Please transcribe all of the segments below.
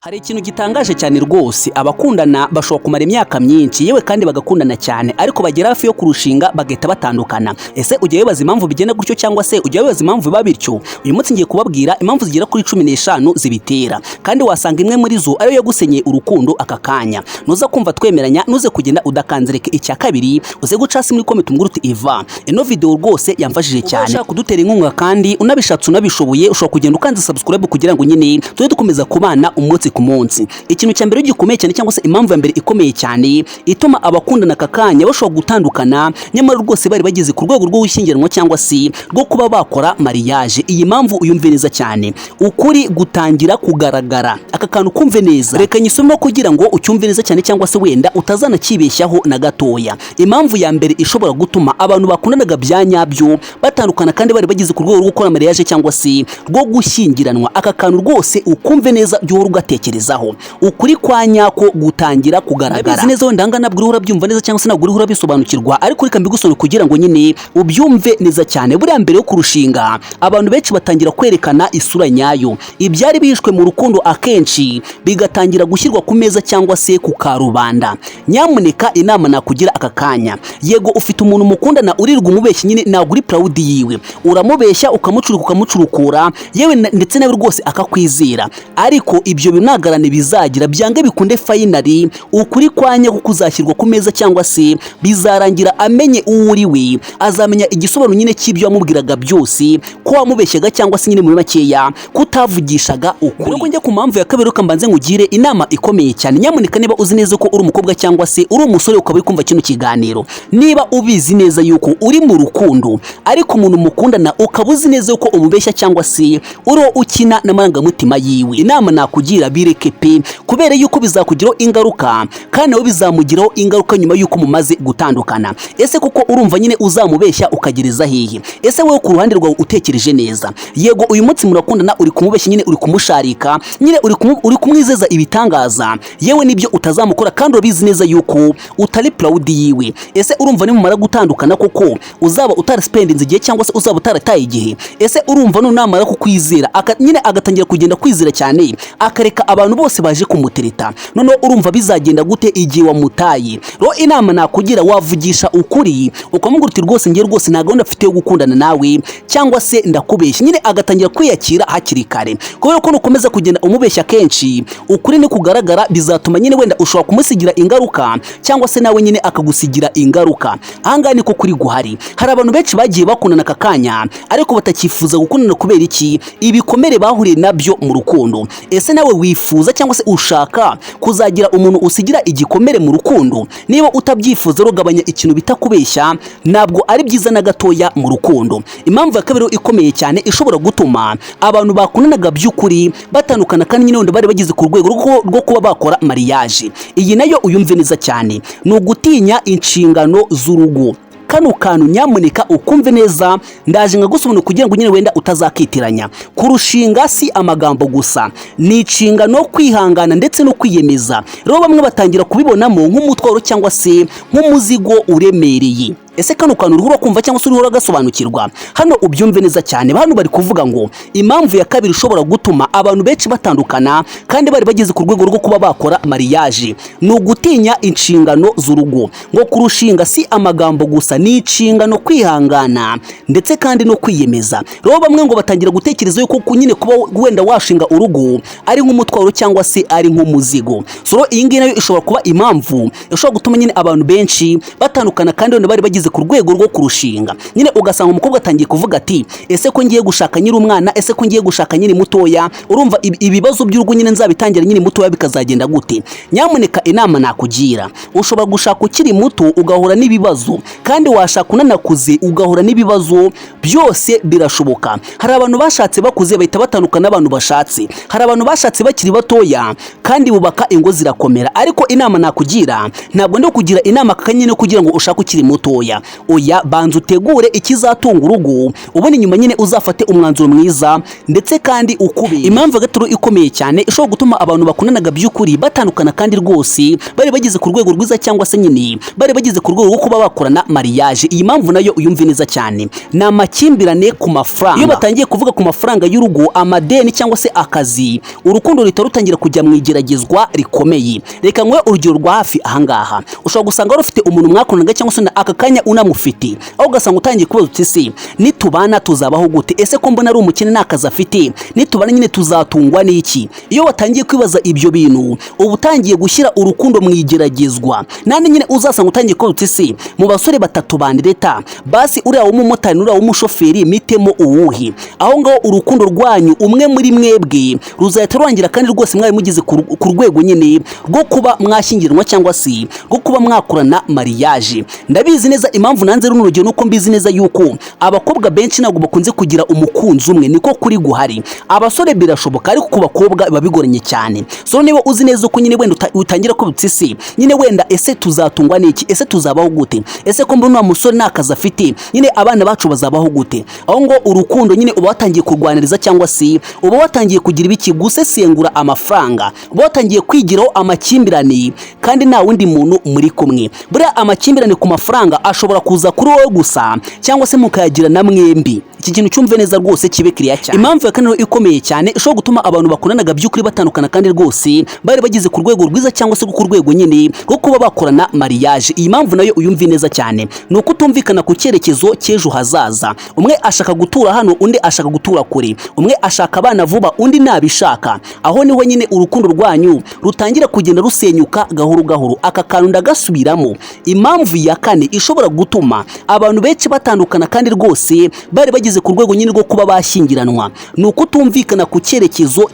Hari ikintu gitangaje cyane rwose. Abakundana bashobora kumara imyaka myinshi, yewe kandi bagakundana cyane, ariko bagera hafi yo kurushinga bagahita batandukana. Ese ujya wibaza impamvu bigenda gutyo, cyangwa se ujya wibaza impamvu biba bityo? Uyu munsi ngiye kubabwira impamvu zigera kuri 15 zibitera, kandi wasanga imwe muri zo ariyo yagusenyeye urukundo aka kanya. Nuza kumva twemeranya, nuze kugenda udakanze like. Icya kabiri, uze guca hasi muri comment umbwire uti: "Iva, ino video rwose yamfashije cyane." Ushaka kudutera inkunga kandi unabishatse unabishoboye, ushobora kugenda ukanze subscribe kugira ngo nyine tujye dukomeza kubana umunsi ku munsi. Ikintu cya mbere gikomeye cyane, cyangwa se impamvu ya mbere ikomeye cyane ituma abakundana aka kanya bashobora gutandukana, nyamara rwose bari bageze ku rwego rwo gushyingiranwa cyangwa se rwo kuba bakora mariage, iyi mpamvu uyumve neza cyane: ukuri gutangira kugaragara. Aka kantu kumve neza, reka nyisome kugira ngo ucyumve neza cyane, cyangwa se wenda utazanakibeshyaho na gatoya. Impamvu ya mbere ishobora gutuma abantu bakundanaga bya nyabyo batandukana kandi bari bageze ku rwego rwo gukora mariage cyangwa se rwo gushyingiranwa, aka kantu rwose ukumve neza, jya uhora ugatekerezaho: ukuri kwa nyako gutangira kugaragara. Ndabizi neza wenda ahangaha ntabwo uriho urabyumva neza, cyangwa se ntabwo uriho urabisobanukirwa, ariko reka mbigusobanurire kugira ngo nyine ubyumve neza cyane. Buriya mbere yo kurushinga, abantu benshi batangira kwerekana isura nyayo. Ibyari bihishwe mu rukundo akenshi bigatangira gushyirwa ku meza cyangwa se ku karubanda. Nyamuneka, inama nakugira aka kanya: yego, ufite umuntu mukundana, urirwa umubeshya nyine, ntabwo uri proud yiwe, uramubeshya, ukamucuruka, ukamucurukura, yewe ndetse nawe rwose akakwizera, ariko ibyo binagarane bizagira byange bikunde, finally ukuri kwa nyako kuzashyirwa ku meza, cyangwa se bizarangira amenye uwo uri we. Azamenya igisobanuro nyine cy'ibyo wamubwiraga byose, ko wamubeshyaga, cyangwa se nyine muri makeya kutavugishaga ukuri. Mbere njya ku mpamvu ya kabiri, reka mbanze nkugire inama ikomeye cyane. Nyamuneka, niba uzi neza ko uri umukobwa cyangwa se uri umusore ukaba uri kumva kino kiganiro, niba ubizi neza yuko uri mu rukundo, ariko umuntu mukundana ukaba uzi neza yuko umubeshya cyangwa se uriho ukina n'amarangamutima yiwe, inama nakugira: bireke pe, kubera yuko bizakugiraho ingaruka kandi nawe bizamugiraho ingaruka nyuma yuko mumaze gutandukana. Ese koko urumva nyine uzamubeshya ukagereza hehe? Ese wowe ku ruhande rwawe utekereje neza, yego, uyu munsi murakundana, uri kumubeshya nyine, uri kumusharika nyine, uri kumwizeza ibitangaza, yewe nibyo utazamukora, kandi urabizi neza yuko utari proud yiwe. Ese urumva nimumara gutandukana koko uzaba utaraspendinze igihe, cyangwa se uzaba utarataye igihe? Ese urumva none namara kukwizera, nyine agatangira kugenda kwizera cyane, akareka abantu bose baje kumutereta, noneho urumva bizagenda gute igihe wamutaye? Rero inama nakugira, wavugisha ukuri, ukamubwira uti: "Rwose ngiye, rwose nta gahunda mfite yo gukundana nawe, cyangwa se ndakubeshya." Nyine agatangira kwiyakira hakiri kare, kubera ko nukomeza kugenda umubeshya kenshi, ukuri ni kugaragara, bizatuma nyine wenda ushobora kumusigira ingaruka, cyangwa se nawe nyine akagusigira ingaruka. Ahangaha niko kuri guhari. Hari abantu benshi bagiye bakundana aka kanya ariko batakifuza gukundana. Kubera iki? Ibikomere bahuriye nabyo mu rukundo. Ese nawe wifuza cyangwa se ushaka kuzagira umuntu usigira igikomere mu rukundo? Niba utabyifuza rero, gabanya ikintu bita kubeshya, ntabwo ari byiza na gatoya mu rukundo. Impamvu ya kabiri ikomeye cyane ishobora gutuma abantu bakundanaga by'ukuri batandukana kandi nyine wenda bari bageze ku rwego rwo kuba bakora mariage, iyi nayo uyumve neza cyane, ni ugutinya inshingano z'urugo. Kano kantu nyamuneka ukumve neza, ndaje nkagusobanura kugira ngo nyine wenda utazakitiranya. Kurushinga si amagambo gusa, ni inshingano, kwihangana ndetse no kwiyemeza. Rero bamwe batangira kubibonamo nk'umutwaro cyangwa se nk'umuzigo uremereye. Ese kano kantu uriho urakumva, cyangwa se uriho uragasobanukirwa? Hano ubyumve neza cyane. Hano bari kuvuga ngo impamvu ya kabiri ishobora gutuma abantu benshi batandukana kandi bari bageze ku rwego rwo kuba bakora mariage ni ugutinya inshingano z'urugo. Ngo kurushinga si amagambo gusa, ni inshingano, kwihangana ndetse kandi no kwiyemeza. Rero bamwe ngo batangira gutekereza yuko nyine kuba wenda washinga urugo ari nk'umutwaro cyangwa se ari nk'umuzigo. So iyi ngiyi nayo ishobora kuba impamvu ishobora gutuma nyine abantu benshi batandukana kandi wenda bari bageze ku rwego rwo kurushinga. Nyine ugasanga umukobwa atangiye kuvuga ati: "Ese ko ngiye gushaka nyiri umwana? Ese ko ngiye gushaka nyiri mutoya? Urumva ibibazo by'urugo nyine nzabitangira nyiri mutoya, bikazagenda gute?" Nyamuneka, inama nakugira: ushobora gushaka ukiri muto ugahura n'ibibazo, kandi washaka unanakuze ugahura n'ibibazo, byose birashoboka. Hari abantu bashatse bakuze bahita batandukana n'abantu bashatse. Hari abantu bashatse bakiri batoya kandi bubaka ingo zirakomera. Ariko inama nakugira, ntabwo ndi kugira inama aka nyine kugira ngo ushake ukiri mutoya. Oya, oya, banza utegure ikizatunga urugo, ubone inyuma nyine uzafate umwanzuro mwiza ndetse kandi ukubeye. Impamvu ya gatatu ikomeye cyane ishobora gutuma abantu bakundanaga by'ukuri batandukana kandi rwose bari bageze ku rwego rwiza, cyangwa se nyine bari bageze ku rwego rwo kuba bakorana mariage, iyi mpamvu nayo uyumve neza cyane, ni amakimbirane ku mafaranga. Iyo batangiye kuvuga ku mafaranga y'urugo, amadeni cyangwa se akazi, urukundo ruhita rutangira kujya mu igeragezwa rikomeye. Reka nguhe urugero rwa hafi ahangaha. Ushobora gusanga wari ufite umuntu mwakundanaga, cyangwa se aka kanya unamufite, aho ugasanga utangiye kubaza uti: "Se nitubana tuzabaho gute? Ese ko mbona ari umukene, nta kazi afite, nitubana nyine tuzatungwa n'iki?" Iyo watangiye kwibaza ibyo bintu, uba utangiye gushyira urukundo mu igeragezwa. Nandi nyine uzasanga utangiye kubaza uti: "Se mu basore batatu bandereta, basi uriya w'umumotari n'uriya w'umushoferi mitemo uwuhe?" Aho ngaho urukundo rwanyu, umwe muri mwebwe ruzahita rurangira, kandi rwose mwari mugeze ku rwego nyine rwo kuba mwashyingiranwa cyangwa se rwo kuba mwakorana mariage. Ndabizi neza, impamvu nanze runo rugero nuko mbizi neza yuko abakobwa benshi ntabwo bakunze kugira umukunzi umwe, niko kuri guhari. Abasore birashoboka, ariko ku bakobwa biba bigoranye cyane. So niba uzi neza uko nyine wenda utangira kubitsa isi nyine wenda: "Ese tuzatungwa n'iki? Ese tuzabaho gute? Ese ko mbona uriya musore nta kazi afite, nyine abana bacu bazabaho gute?" Aho ngo urukundo nyine uba watangiye kurwaniriza, cyangwa se uba watangiye kugira ibiki, gusesengura amafaranga, uba watangiye kwigiraho amakimbirane kandi nta wundi muntu muri kumwe. Buriya amakimbirane ku mafaranga ashobora kuza kuri wowe gusa, cyangwa se mukayagira na mwembi. Iki kintu cyumve neza rwose, kibe kiriya cyane. Impamvu ya kane ikomeye cyane ishobora gutuma abantu bakundanaga by'ukuri batandukana kandi rwose bari bageze ku rwego rwiza, cyangwa se ku rwego nyine rwo kuba bakorana mariage, iyi mpamvu nayo uyumve neza cyane, ni ukutumvikana ku cyerekezo cy'ejo hazaza. Umwe ashaka gutura hano, undi ashaka gutura kure. Umwe ashaka abana vuba, undi ntabishaka. Aho niho nyine urukundo rwanyu rutangira kugenda rusenyuka gahoro gahoro. Aka kantu ndagasubiramo. Impamvu ya kane ishobora gutuma abantu benshi batandukana kandi rwose bari bageze ku rwego nyine rwo kuba bashyingiranwa, ni ukutumvikana ku cyerekezo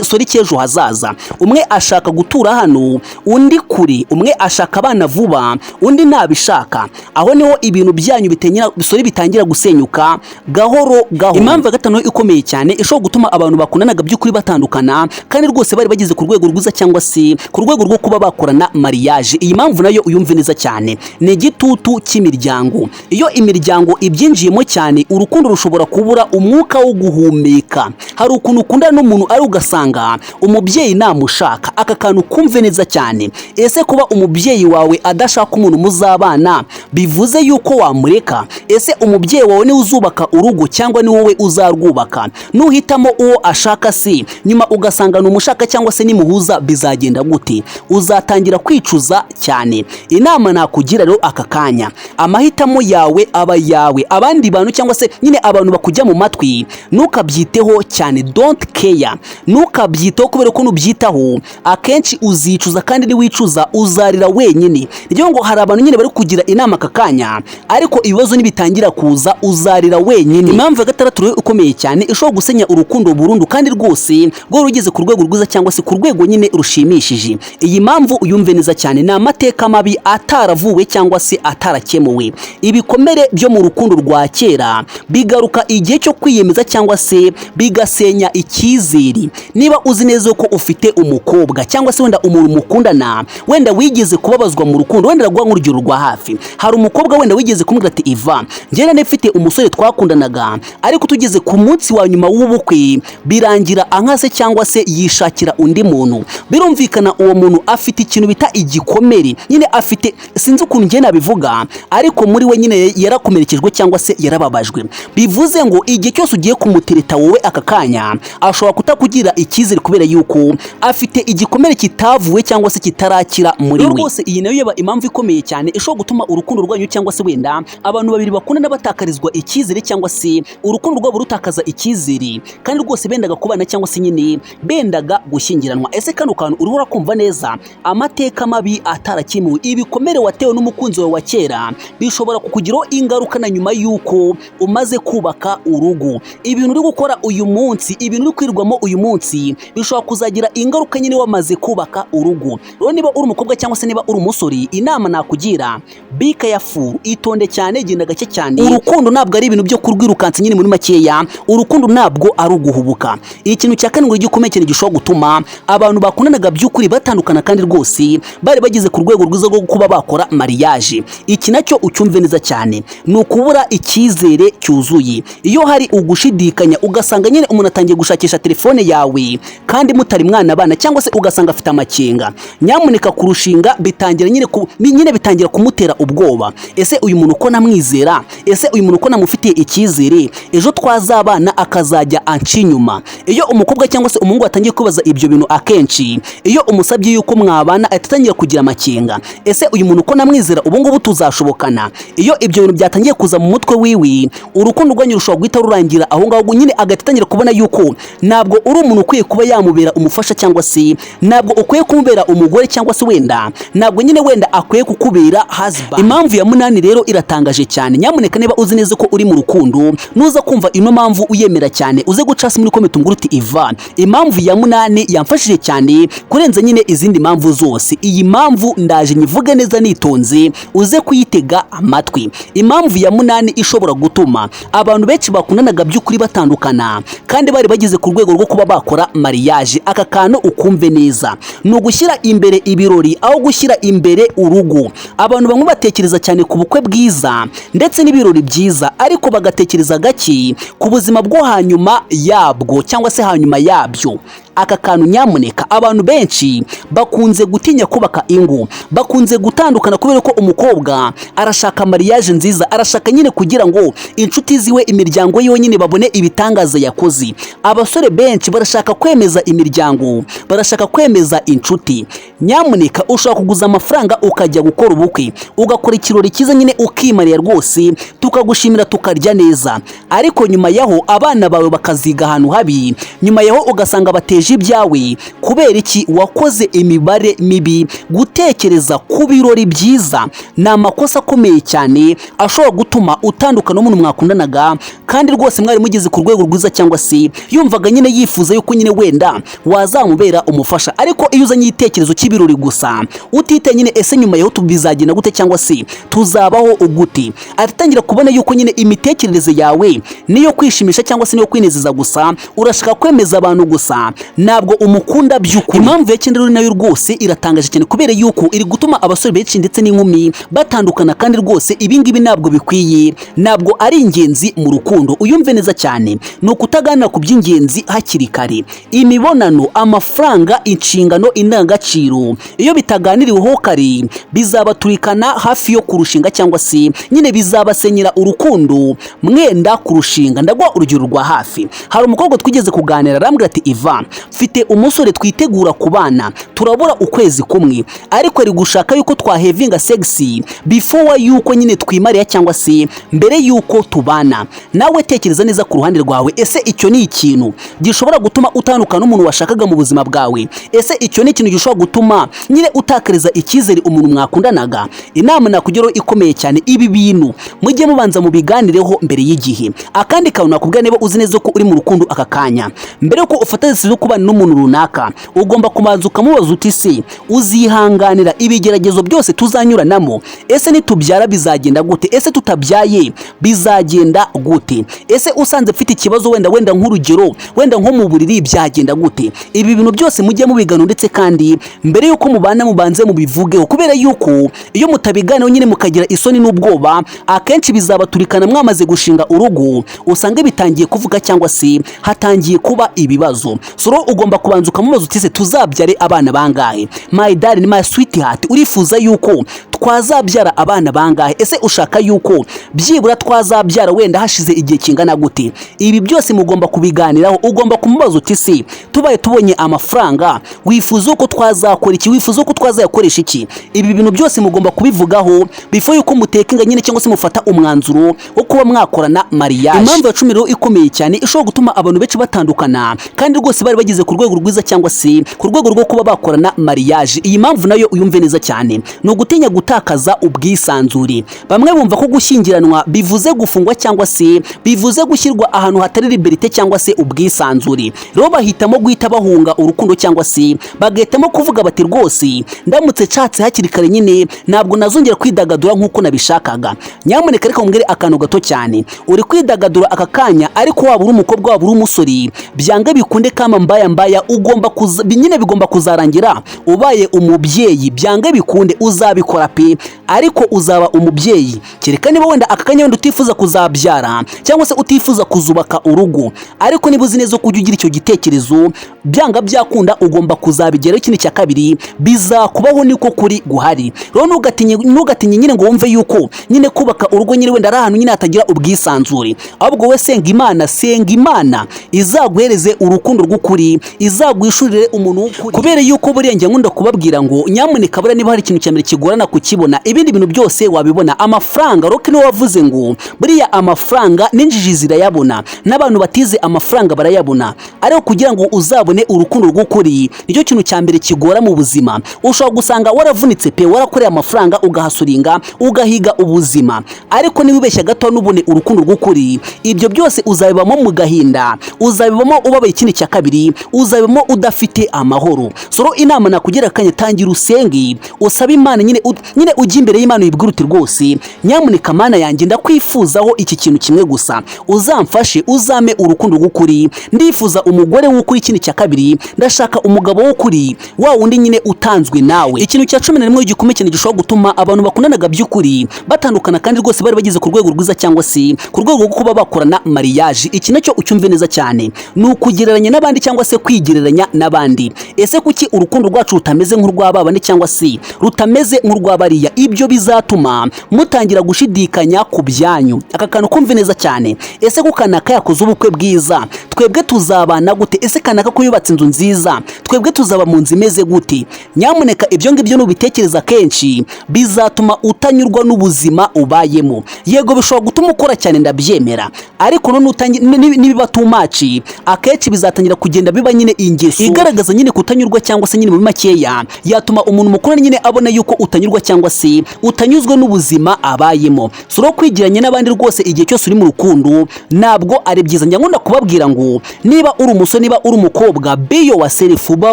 sorry, cy'ejo hazaza. Umwe ashaka gutura hano, undi kure. Umwe ashaka abana vuba, undi ntabishaka. Aho niho ibintu byanyu bitengera, sorry, bitangira gusenyuka gahoro gahoro. Impamvu ya gatanu ikomeye cyane ishobora gutuma abantu bakundanaga by'ukuri batandukana kandi rwose bari bageze ku rwego rwiza, cyangwa se ku rwego rwo kuba bakorana mariage, iyi mpamvu nayo uyumve neza cyane, ni igitutu cy'imiryango. Iyo imiryango ibyinjiyemo cyane, urukundo rushobora kubura umwuka wo guhumeka. Hari ukuntu ukundana n'umuntu ari ugasanga umubyeyi namushaka. Aka kantu kumve neza cyane. Ese kuba umubyeyi wawe adashaka umuntu muzabana bivuze yuko wamureka? Ese umubyeyi wawe niwe uzubaka urugo cyangwa ni wowe uzarwubaka? Nuhitamo uwo ashaka se, nyuma ugasanga ni umushaka, cyangwa se nimuhuza bizagenda gute? Uzatangira kwicuza cyane. Inama nakugira rero aka kanya, amahitamo yawe aba yawe. Abandi bantu cyangwa se nyine abantu bakujya mu matwi ntukabyiteho cyane, don't care, ntukabyiteho, kubera ko nubyitaho akenshi uzicuza, kandi niwicuza uzarira wenyine. Niyo ngo hari abantu nyine bari kugira inama aka kanya, ariko ibibazo nibitangira kuza uzarira wenyine. Impamvu ya gatandatu rero ikomeye cyane ishobora gusenya urukundo burundu kandi rwose rwo rugeze ku rwego rwiza, cyangwa se ku rwego nyine rushimishije, iyi mpamvu uyumve neza cyane, ni amateka mabi ataravuwe cyangwa se atarakemuwe. Ibikomere byo mu rukundo rwa kera bigaruka igihe cyo kwiyemeza, cyangwa se bigasenya icyizere. Niba uzi neza ko ufite umukobwa cyangwa se wenda umuntu mukundana, wenda wigeze kubabazwa mu rukundo, wenda ndaguha nk'urugero rwa hafi, hari umukobwa wenda wigeze kumubwira ati: "Iva, njyewe nari mfite umusore twakundanaga, ariko tugeze ku munsi wa nyuma w'ubukwe birangira ankase, cyangwa se yishakira undi muntu." Birumvikana, uwo muntu afite ikintu bita igikomere nyine, afite, sinzi ukuntu njye nabivuga, ariko muri we nyine yarakomerekejwe cyangwa se yarababajwe. Bivuze ngo igihe cyose ugiye kumutereta wowe aka kanya, ashobora kutakugira icyizere kubera yuko afite igikomere kitavuwe cyangwa se kitarakira muri we rwose. Iyi nayo yaba impamvu ikomeye cyane ishobora gutuma urukundo rwanyu, cyangwa se wenda abantu babiri bakundana batakarizwa icyizere, cyangwa se urukundo rwabo rutakaza icyizere kandi rwose bendaga kubana, cyangwa se nyine bendaga gushyingiranwa. Ese kano kantu uriho urakumva neza? Amateka mabi atarakemuwe, ibikomere watewe n'umukunzi wawe wa kera bishobora kukugiraho ingaruka na nyuma y'uko umaze. kubaka urugo. Ibintu uri gukora uyu munsi, ibintu uri kwirwamo uyu munsi, bishobora kuzagira ingaruka nyine wamaze kubaka urugo. Rero niba uri umukobwa cyangwa se niba uri umusore, inama nakugira: be careful, itonde cyane, genda gake cyane. Urukundo ntabwo ari ibintu byo kurwirukansa nyine. Muri makeya, urukundo ntabwo ari uguhubuka. Ikintu cya karindwi gikomeye cyane gishobora gutuma abantu bakundanaga by'ukuri batandukana kandi rwose bari bageze ku rwego rwiza rwo kuba bakora mariage, iki nacyo ucyumve neza cyane, ni ukubura icyizere cyuzuye. Iyo hari ugushidikanya, ugasanga nyine umuntu atangiye gushakisha telefone yawe kandi mutari mwana bana, cyangwa se ugasanga afite amakenga, nyamuneka kurushinga bitangira nyine nyine bitangira kumutera ubwoba. Ese uyu muntu uko namwizera? Ese uyu muntu uko namufitiye icyizere, ejo twazabana akazajya anca inyuma? Iyo umukobwa cyangwa se umuhungu atangiye kwibaza ibyo bintu, akenshi iyo umusabye yuko mwabana ahita atangira kugira amakenga: ese uyu muntu uko namwizera, ubu ngubu tuzashobokana? Iyo ibyo bintu byatangiye kuza mu mutwe wiwe, urukundo rwanyu rushobora guhita rurangira aho ngaho. Nyine agahita atangira kubona yuko ntabwo uri umuntu ukwiye kuba yamubera umufasha, cyangwa se ntabwo ukwiye kumubera umugore, cyangwa se wenda ntabwo nyine wenda akwiye kukubera husband. Impamvu ya munani rero iratangaje cyane. Nyamuneka niba uzi neza ko uri mu rukundo, nuza kumva ino mpamvu uyemera cyane, uze guca hasi muri comment umbwire uti: "Iva, impamvu ya munani yamfashije cyane kurenza nyine izindi mpamvu zose." Iyi mpamvu ndaje nyivuge neza nitonze, uze kuyitega amatwi. Impamvu ya munani ishobora gutuma abantu benshi bakundanaga by'ukuri batandukana kandi bari bageze ku rwego rwo kuba bakora mariage, aka kantu ukumve neza, ni ugushyira imbere ibirori aho gushyira imbere urugo. Abantu bamwe batekereza cyane ku bukwe bwiza ndetse n'ibirori byiza, ariko bagatekereza gake ku buzima bwo hanyuma yabwo cyangwa se hanyuma yabyo. Aka kantu nyamuneka, abantu benshi bakunze gutinya kubaka ingo, bakunze gutandukana kubera ko umukobwa arashaka mariage nziza, arashaka nyine kugira ngo inshuti ziwe, imiryango yiwe nyine babone ibitangaza yakoze. Abasore benshi barashaka kwemeza imiryango, barashaka kwemeza inshuti. Nyamuneka, ushobora kuguza amafaranga ukajya gukora ubukwe, ugakora ikirori cyiza nyine, ukimarira rwose, tukagushimira, tukarya neza, ariko nyuma yaho abana bawe bakaziga ahantu habi. Nyuma yaho ugasanga bateje ibyawe. Kubera iki? Wakoze imibare mibi. Gutekereza ku birori byiza ni amakosa akomeye cyane ashobora gutuma utandukana n'umuntu mwakundanaga kandi rwose mwari mugeze ku rwego rwiza, cyangwa se yumvaga nyine yifuza yuko nyine wenda wazamubera umufasha. Ariko iyo uzanye igitekerezo cy'ibirori gusa, utite nyine ese nyuma yaho bizagenda gute, cyangwa se tuzabaho ugute, atangira kubona yuko nyine imitekerereze yawe niyo kwishimisha cyangwa se niyo kwinezeza gusa, urashaka kwemeza abantu gusa, ntabwo umukunda by'ukuri. Impamvu ya cyenda rero nayo rwose iratangaje cyane, kubera yuko iri gutuma abasore benshi ndetse n'inkumi batandukana kandi rwose ibi ngibi ntabwo bikwiye, ntabwo ari ingenzi mu rukundo. Uyumve neza cyane, ni ukutaganira ku by'ingenzi hakiri kare: imibonano, amafaranga, inshingano, indangagaciro. Iyo bitaganiriweho kare, bizabaturikana hafi yo kurushinga, cyangwa se nyine bizabasenyera urukundo mwenda kurushinga. Ndaguha urugero rwa hafi. Hari umukobwa twigeze kuganira, arambwira ati: "Iva, mfite umusore twitegura kubana, turabura ukwezi kumwe, ariko ari gushaka yuko twahavinga sex before yuko nyine twimariya, cyangwa se mbere yuko tubana." Nawe tekereza neza ku ruhande rwawe: ese icyo ni ikintu gishobora gutuma utandukana n'umuntu washakaga mu buzima bwawe? Ese icyo ni ikintu gishobora gutuma nyine utakariza icyizere umuntu mwakundanaga? Inama nakugeraho ikomeye cyane: ibi bintu mujye mubanza mubiganireho mbere y'igihe. Akandi kantu nakubwira, niba uzi neza ko uri mu rukundo aka kanya, mbere yuko ufata decision yo kubana n'umuntu runaka, ugomba kubanza ukamubaza uti: "Se uzihanganira ibigeragezo byose tuzanyuranamo? Ese nitubyara bizagenda gute? Ese tutabyaye bizagenda gute? Ese usanze mfite ikibazo, wenda nk'urugero, wenda nko mu buriri, byagenda gute?" Ibi bintu byose mujye mubigana, ndetse kandi mbere yuko mubana mubanze mubivugeho, kubera yuko iyo mutabiganiraho nyine mukagira isoni n'ubwoba, akenshi bizabaturikana mwamaze gushinga urugo, usanga bitangiye kuvuga cyangwa se hatangiye kuba ibibazo. So rero ugomba kubanza ukamubaza uti: "Se tuzabyare abana bangahe? My darling, my sweetheart, urifuza yuko twazabyara abana bangahe? Ese ushaka yuko byibura twazabyara wenda hashize igihe kingana gute?" Ibi byose mugomba kubiganiraho. Ugomba kumubaza uti: "Se tubaye tubonye amafaranga, wifuza ko twazakora iki? Wifuza ko twazayakoresha iki?" Ibi bintu byose mugomba kubivugaho before yuko mutekinga nyine cyangwa se mufata umwanzuro wo kuba mwakorana mariage. Impamvu ya 10 rero ikomeye cyane ishobora gutuma abantu benshi batandukana kandi rwose bari bageze ku rwego rwiza cyangwa se ku rwego rwo kuba bakorana mariage, iyi mpamvu nayo uyumve neza cyane, ni ugutinya gutakaza gutakaza ubwisanzure. Bamwe bumva ko gushyingiranwa bivuze gufungwa cyangwa se bivuze gushyirwa ahantu hatari liberté cyangwa se ubwisanzure. Rero bahitamo guhita bahunga urukundo cyangwa se bagahitamo kuvuga bati: "Rwose ndamutse nshatse hakiri kare nyine ntabwo nazongera kwidagadura nk'uko nabishakaga." Nyamuneka reka nkubwire akantu gato cyane. Uri kwidagadura aka kanya, ariko waba uri umukobwa, waba uri umusore, byanga bikunde, kama mbaya mbaya, ugomba kuza nyine, bigomba kuzarangira ubaye umubyeyi. Byanga bikunde uzabikora pe, ariko uzaba umubyeyi, kereka niba wenda aka kanya wenda utifuza kuzabyara cyangwa se utifuza kuzubaka urugo. Ariko niba uzi neza ko ujya ugira icyo gitekerezo, byanga byakunda ugomba kuzabigeraho. Ikindi cya kabiri, bizakubaho, niko kuri guhari. Rero ntugatinye nyine ngo wumve yuko nyine kubaka urugo nyine wenda ari ahantu nyine hatagira ubwisanzure. Ahubwo wowe senga Imana, senga Imana izaguhereze urukundo rw'ukuri, izaguhishurire umuntu w'ukuri. Kubera yuko buriya njya nkunda kubabwira ngo nyamuneka, buriya niba hari ikintu cya mbere kigorana kukibona, ibindi bintu byose wabibona. Amafaranga, Rock niwe wavuze ngo buriya amafaranga n'injiji zirayabona, n'abantu batize amafaranga barayabona, ariko kugira ngo uzabone urukundo rw'ukuri nicyo kintu cya mbere kigora mu buzima. Ushobora gusanga waravunitse pe, warakoreye amafaranga, ugahasuringa, ugahiga ubuzima, ariko niba ubeshya gato ntubone urukundo rw'ukuri, ibyo byose uzabibamo mu gahinda, uzabibamo ubabaye. Ikindi cya kabiri, uzabibamo udafite amahoro. So rero inama nakugira akanya, tangira usenge, usabe Imana nyine, nyine ujye imbere y'Imana uyibwire uti: "Rwose nyamuneka Mana yanjye, ndakwifuzaho iki kintu kimwe gusa, uzamfashe, uzame urukundo rw'ukuri. Ndifuza umugore w'ukuri." Ikindi cya kabiri, ndashaka umugabo w'ukuri, wa wundi nyine utanzwe nawe. Ikintu cya 11 gikomeye cyane gishobora gutuma abantu bakundanaga by'ukuri batandukana, kandi rwose bari bageze ku rwego rwiza cyangwa se ku rwego rwo kuba bakorana mariage, iki nacyo ucyumve neza cyane, ni ukugereranya n'abandi cyangwa se kwigereranya n'abandi. Ese kuki urukundo rwacu rutameze nk'urwa babandi cyangwa se rutameze nk'urwa bariya? Ibyo bizatuma mutangira gushidikanya ku byanyu. Aka kantu kumve neza cyane. Ese ko kanaka yakoze ubukwe bwiza, twebwe tuzabana gute? Ese kanaka ko yubatse inzu nziza, twebwe tuzaba mu nzu imeze gute? Nyamuneka ibyo ngibyo nubitekereza kenshi bizatuma utanyurwa n'ubuzima ubayemo. Yego, bishobora gutuma ukora cyane, ndabyemera, ariko none nibiba too much, akenshi bizatangira kugenda biba nyine ingeso igaragaza nyine kutanyurwa, cyangwa se nyine muri makeya yatuma umuntu mukuru nyine abona yuko utanyurwa cyangwa se utanyuzwe n'ubuzima abayemo. So rero kwigiranya n'abandi rwose igihe cyose uri mu rukundo ntabwo ari byiza. Njya nkunda kubabwira ngo niba uri umusore, niba uri umukobwa, be yourself, ba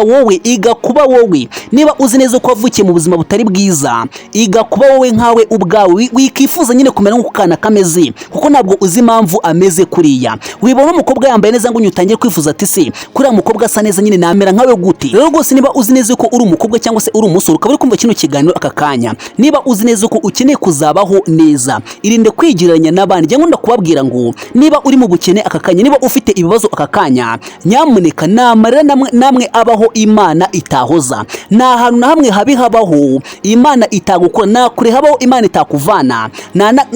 wowe, iga kuba wowe. Niba uzi neza ko wavukiye mu buzima butari bwiza, iga kuba wowe nkawe ubwawe. Wikifuza nyine kumera nk'uko kana kameze, kuko ntabwo uzi impamvu ameze kuriya. Wibona umukobwa yambaye neza ngo utangire kwifuza ati: "Se kuriya mukobwa asa neza, nyine namera nkawe gute?" Rero rwose niba uzi neza ko uri umukobwa cyangwa se uri umusore, ukaba uri kumva kino kiganiro aka kanya, niba uzi neza ko ukeneye kuzabaho neza, irinde kwigereranya n'abandi. Njya nkunda kubabwira ngo niba uri mu bukene aka kanya, niba ufite ibibazo aka kanya, nyamuneka, ni amarira namwe, namwe abaho Imana itahoza. Nta hantu na hamwe habi habaho Imana itagukura, nta kure habaho Imana itakuvana,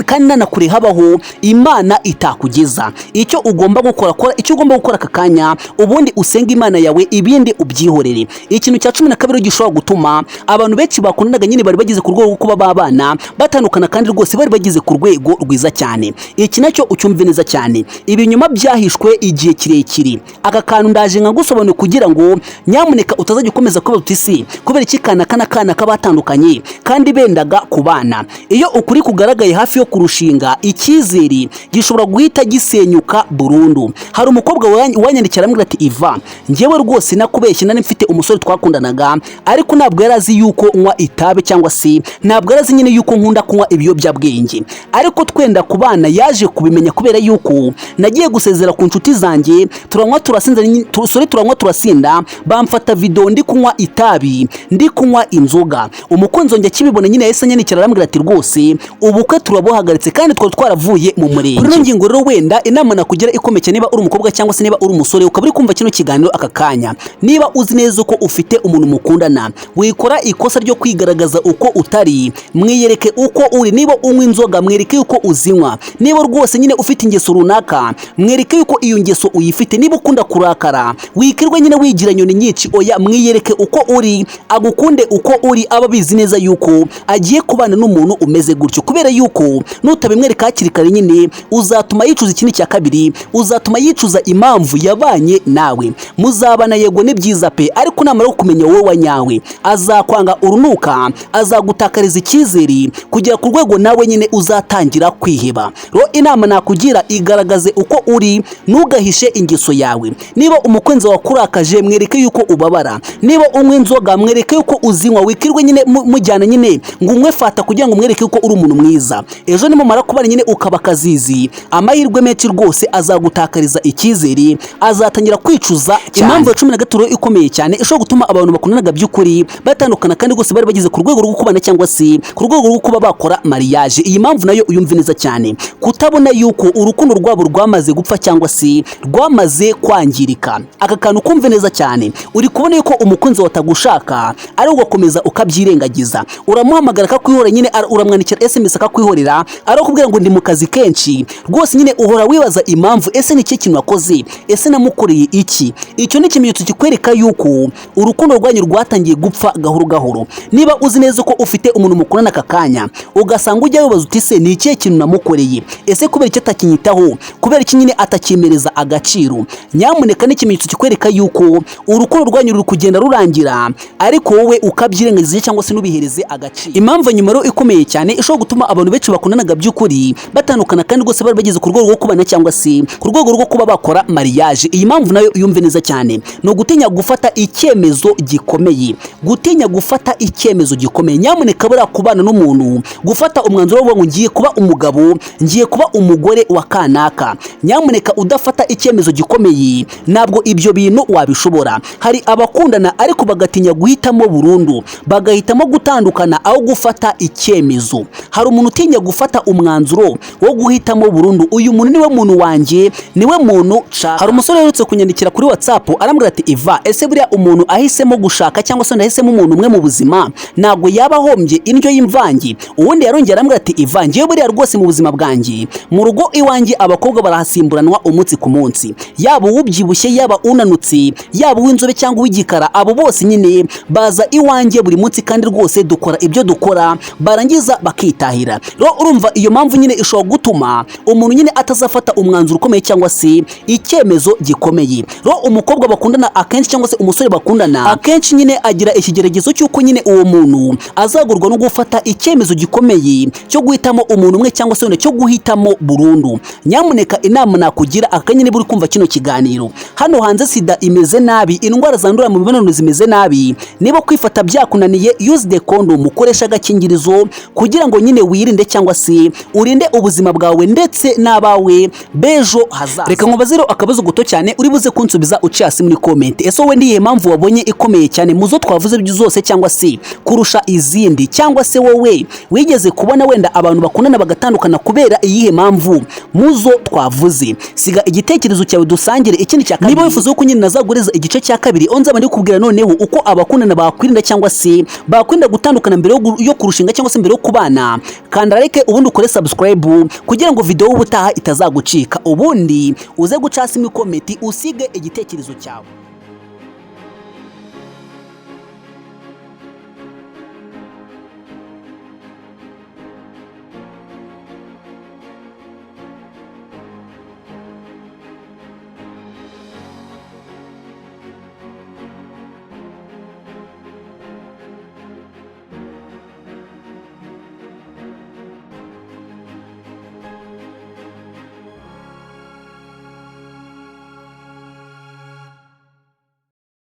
kandi nta na kure habaho Imana itakugeza. Icyo ugomba gukora, kora icyo ugomba gukora aka kanya, ubundi usenge Imana yawe, ibindi ubyihorere. Ikintu cya 12 gishobora gutuma abantu benshi bakundanaga nyine bari bageze ku rwego rwo kuba babana batandukana, kandi rwose bari bageze ku rwego rwiza cyane, iki nacyo ucyumve neza cyane: ibinyoma byahishwe igihe kirekire. Aka kantu ndaje nkagusobanurira kugira ngo nyamuneka utazajya ukomeza kubaza uti: "Si kubera iki kana kana kana kabatandukanye kandi bendaga kubana?" Iyo ukuri kugaragaye hafi yo kurushinga, icyizere gishobora guhita gisenyuka burundu. Hari umukobwa wanyandikira arambwira ati: "Iva, njyewe rwose nakubeshye, nari mfite umusore twakundanaga, ariko ntabwo yari azi yuko nywa itabi cyangwa se ntabwo yari azi nyine yuko nkunda kunywa ibiyobyabwenge. Ariko twenda kubana yaje kubimenya, kubera yuko nagiye gusezera ku nshuti zanjye, turanywa turasinda, sorry, turanywa turasinda, bamfata video ndi kunywa itabi, ndi kunywa inzoga. Umukunzi wanjye akibibona nyine yahise anyandikira arambwira ati: 'Rwose ubukwe turabuhagaritse,' kandi twari twaravuye mu murenge." Kuri ino ngingo rero, wenda inama nakugira ikomeye cyane, niba uri umukobwa cyangwa se niba uri umusore ukaba uri kumva kino kiganiro aka kanya, niba uzi neza ko ufite umuntu mukundana, wikora ikosa ryo kwigaragaza uko utari. Mwiyereke uko uri. Niba unywa inzoga, mwereke yuko uzinywa. Niba rwose nyine ufite ingeso runaka, mwereke yuko iyo ngeso uyifite. Niba ukunda kurakara, wikirwe nyine wigira nyoni nyinshi. Oya, mwiyereke uko uri, agukunde uko uri, aba abizi neza yuko agiye kubana n'umuntu umeze gutyo. Kubera yuko nutabimwereka hakiri kare nyine uzatuma yicuza. Ikindi cya kabiri, uzatuma yicuza impamvu yabanye nawe. Muzabana, yego ni byiza pe, ariko namara kumenya wowe wa nyawe azakwanga urunuka, azagutakariza. icyizere kugera ku rwego nawe nyine uzatangira kwiheba. Rero inama nakugira, igaragaze uko uri, ntugahishe ingeso yawe. Niba umukunzi wawe akurakaje, mwereke yuko ubabara. Niba unywa inzoga, mwereke yuko uzinywa. Wikirwe nyine mujyana nyine ngo unywe fata kugira ngo umwereke yuko uri umuntu mwiza. Ejo nimumara kubana nyine ukaba akazizi, amahirwe menshi rwose azagutakariza icyizere, azatangira kwicuza cyane. Impamvu ya 13 rero ikomeye cyane ishobora gutuma abantu bakundanaga by'ukuri batandukana, kandi rwose bari bageze ku rwego rwo kubana cyangwa se ku rwego rwo kuba bakora mariage, iyi mpamvu nayo uyumve neza cyane: kutabona yuko urukundo rwabo rwamaze gupfa cyangwa se rwamaze kwangirika. Aka kantu kumve neza cyane. Uri kubona yuko umukunzi wawe atagushaka, ari ugakomeza ukabyirengagiza. Uramuhamagara akakwihorera nyine, uramwandikira SMS akakwihorera, arakubwira ngo ndi mu kazi kenshi. Rwose nyine uhora wibaza impamvu: ese ni iki kintu wakoze? Ese namukoreye iki? Icyo ni ikimenyetso kikwereka yuko urukundo rwanyu rwatangiye gupfa gahoro gahoro. Niba uzi neza ko ufite umuntu mukundana aka kanya, ugasanga ujya wibaza uti: se ni ikihe kintu namukoreye? Ese kubera iki atakinyitaho? Kubera iki nyine atakimereza agaciro? Nyamuneka, ni ikimenyetso kikwereka yuko urukundo rwanyu ruri kugenda rurangira, ariko wowe ukabyirengagiza cyangwa se ntubihereze agaciro. Impamvu nyuma rero ikomeye cyane ishobora gutuma abantu benshi bakundanaga by'ukuri batandukana, kandi rwose bari bageze ku rwego rwo kubana cyangwa se ku rwego rwo kuba bakora mariage, iyi mpamvu nayo uyumve neza cyane, ni ugutinya gufata icyemezo gikomeye. Gutinya gufata icyemezo gikomeye. Nyamuneka, buriya kubana n'umuntu, gufata umwanzuro wo ngo ngiye kuba umugabo, ngiye kuba umugore wa kanaka, nyamuneka udafata icyemezo gikomeye ntabwo ibyo bintu wabishobora. Hari abakundana ariko bagatinya guhitamo burundu, bagahitamo gutandukana aho gufata icyemezo. Hari umuntu utinya gufata umwanzuro wo guhitamo burundu: uyu muntu niwe muntu wanjye, niwe muntu nshaka. Hari umusore uherutse kunyandikira kuri WhatsApp, arambwira ati: "Iva, ese buriya umuntu ahisemo gushaka cyangwa se ahisemo umuntu umwe mu buzima, ntabwo yaba ahombye indyo y'imvange?" Ubundi yarongera arambwira ati: "Iva, ngewe buriya rwose mu buzima bwanjye, mu rugo iwanjye abakobwa barahasimburanwa umunsi ku munsi, yaba uwubyibushye, yaba unanutse, yaba uw'inzobe cyangwa uw'igikara, abo bose nyine baza iwanjye buri munsi, kandi rwose dukora ibyo dukora, barangiza bakitahira." Rero urumva iyo mpamvu nyine ishobora gutuma umuntu nyine atazafata umwanzuro ukomeye cyangwa se icyemezo gikomeye. Rero umukobwa bakundana akenshi cyangwa se umusore bakundana akenshi nyine agira ikigeragezo cy'uko nyine uwo muntu azagurwa no gufata icyemezo gikomeye cyo guhitamo umuntu umwe cyangwa se wenda cyo guhitamo burundu. Nyamuneka, inama nakugira aka kanya, niba uri kumva kino kiganiro, hano hanze sida imeze nabi, indwara zandurira mu mibonano zimeze nabi. Niba kwifata byakunaniye, use the condom, ukoresha agakingirizo kugira ngo nyine wirinde cyangwa se urinde ubuzima bwawe ndetse n'abawe b'ejo hazaza. Reka nkubaze rero akabazo gato cyane uri buze kunsubiza uciye hasi muri comment: ese wowe niyihe mpamvu wabonye ikomeye cyane mu zo twavuze zose cyangwa se kurusha izindi? Cyangwa se wowe wigeze kubona wenda abantu bakundana bagatandukana kubera iyihe mpamvu mu zo twavuze? Siga igitekerezo cyawe dusangire. Ikindi cya kabiri, niba wifuza ko nyine nazagureza igice cya kabiri, nzaba ndi kubwira noneho uko abakundana bakwirinda cyangwa se bakwirinda gutandukana mbere yo kurushinga cyangwa se mbere yo kubana, kanda like, ubundi ukore subscribe kugira ngo video y'ubutaha itazagucika. Ubundi uze guca hasi muri comment usige igitekerezo cyawe.